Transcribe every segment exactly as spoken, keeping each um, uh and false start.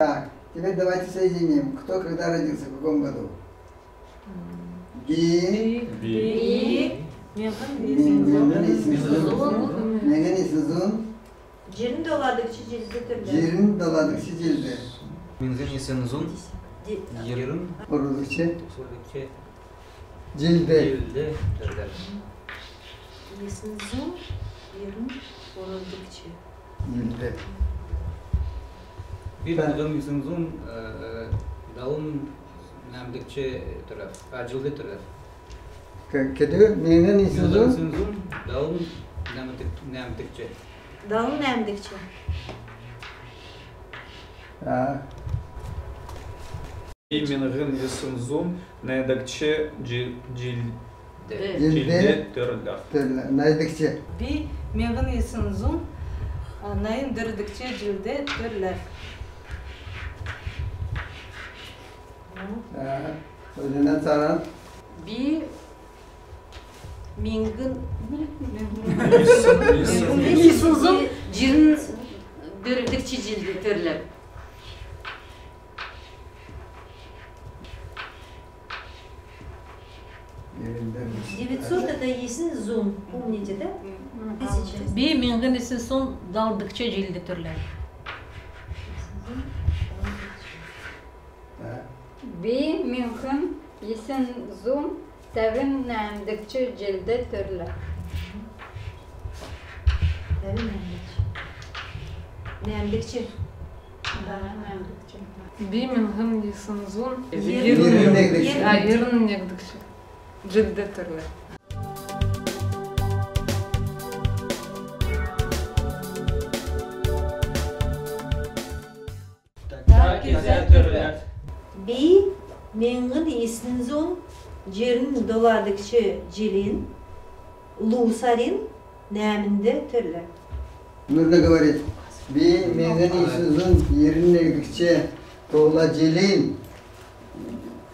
Так, теперь давайте соединим. Кто когда родился, в каком году? Би. Би. Миңһн йисн зун. Миңһн йисн зун. Җирн доладгч җилд төрлә. Җирн доладгч җилд. Миңһн йисн зун. Ди- Җирн. Хойрдгч. Җилд. Җилд төрлә. Йисн зун җирн хойрдгч җилд. Би миңһн йисн зун, э, далн нәәмдгч төрлә. А, җилд төрлә. К-, кедү, миңһн йисн зун? Миңһн йисн зун далн нәәмдг-, нәәмдгч. Далн нәәмдгч. А. Миңһн йисн зун нәәмдгч җил-, җил-, Җилд. Җилд төрлә. Төрлә. Нәәмдгч. Би миңһн йисн зун, а, найн дөрвдгч җилд төрлә. А, Өләнә Царан. Би миңһн, миңһн йисн зун җирн дөрвдгч җилд төрлә. Девятьсот — это йисн зун, помните, да? Тысяча. Би миңһн йисн зун далдгч җилд төрлә. Би миңһн йисн зун тәвн нәәмдгч җилд төрлә. Тәвн нәәмдгч. Нәәмдгч. Да, нәәмдгч. Би миңһн йисн зун йирн негдгч. А, йирн негдгч җилд төрлә. Так, кезә төрлә. Би миңһн йисн зун җирн доладгч җилин лу сарин нәәмнд төрлә. Нужно говорить. Би миңһн йисн зун йирн негдгч туула җилин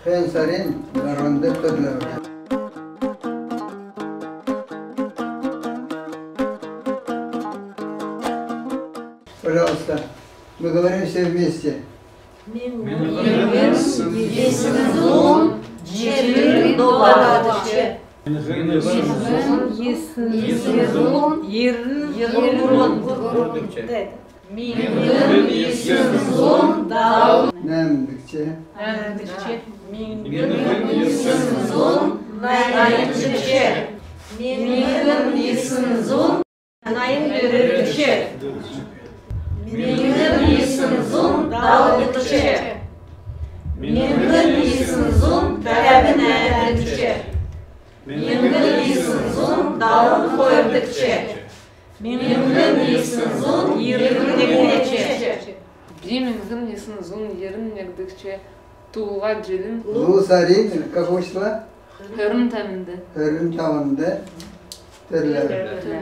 хөн сарин һурвнд төрлә. Пожалуйста. Мы говорим все вместе. Миңһн йисн зун җирн доладгч. Миңһн йисн зун йирн һурвдгч. Миңһн йисн зун далн нәәмдгч. Миңһн йисн зун найн негдгч. Миңһн йисн зун найн дөрвдгч. Миңһн йисн зун далдгч. Миңһн йисн зун тәвн нәәмдгч. Миңһн йисн зун далн хойрдгч. Миңһн йисн зун йирн негдгч. Би миңһн йисн зун йирн негдгч туула җилин лу сарин, какого числа? Һурвн тавнд. Һурвн тавнд. Төрлә. Төрлә.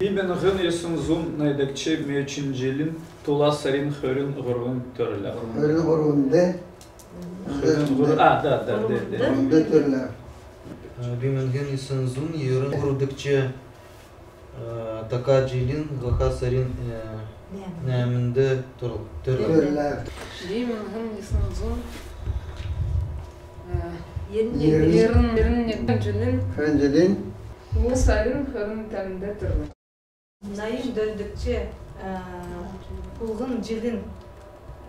Би миңһн йисн зун нәәмдгч мөчн җилин туула сарин хөрн һурвн төрлә. Хөрн һурвнд А, да, да, да, да. Анда төрлә. Э, би миңһн йисн зун йирн һурвдгч, э, така җилин ноха сарин, э, нәәмнд төр-, төрлә. Төрлә. Би миңһн йисн зун, э, йирн, йирн, йирн негдгч җилин. Хөрн җилин. Лу сарин хөрн тавнд төрлә. Найн дөрвдгч, э, хулһн җилин,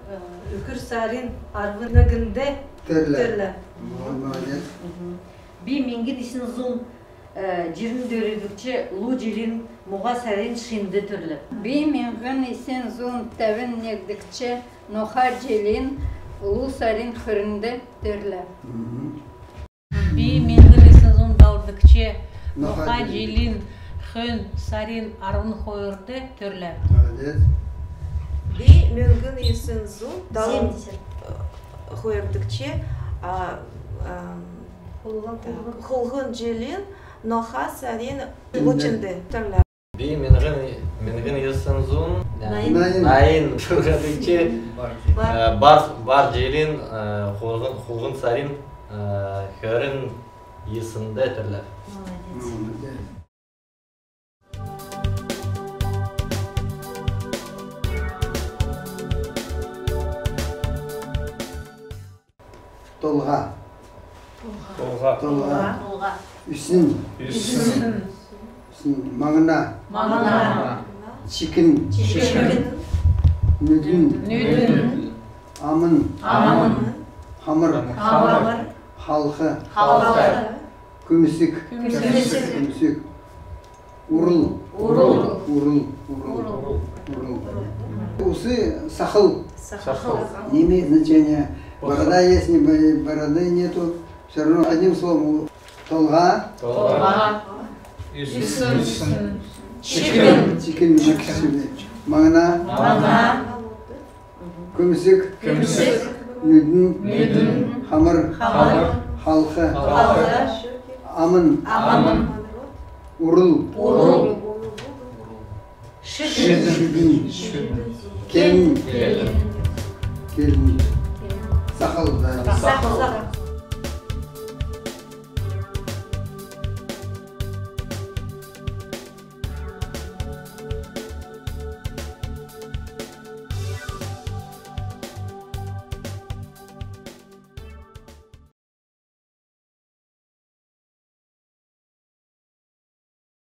э, үкр сарин арвн негнд төрлә. Төрлә. Молодец. Мгм. Би миңһн йисн зун, э, җирн дөрвдгч лу җилин моһа сарин шинд төрлә. Би миңһн йисн зун тәвн негдгч ноха җилин лу сарин хөрнд төрлә. Мгм. Би миңһн йисн зун далдгч ноха җилин хөн сарин арвн хойрт төрлә. Молодец. Би миңһн йисн зун далн хойрдгч, а, а, хулһн җилин ноха сарин лучнд төрлә. Би миңһн, миңһн йисн зун, э, найн. Найн. Найн хойрдгч, э, бар, бар җилин, э, хулһн, хулһн сарин, э, хөрн йиснд төрлә. Молодец. Молодец. Толһа. Толһа. Толһа. Толһа. Үсн. Үсн. Үсн. Маңна. Маңна. Чикн. Чикн. Нүдн. Нүдн. Амн. Амн. Хамр. Хамр. Халх. Халх. Күмск. Күмск. Күмск. Урл. Урл. Урл. Урл. Урл. Ус сахл. Сахл. Не имеет значения, борода есть, не бо-, бороды нету. Всё равно одним словом, у-, толһа. Толһа. Үсн. Чикн. Чикн. Маңна. Маңна. Күмск. Күмск. Нүдн. Нүдн. Хамр. Хамр. Халх. Халх. Амн. Амн. Урл. Урл. Шүдн. Шүдн. Келн. Келн. Келн. Сахл, да. Сахл.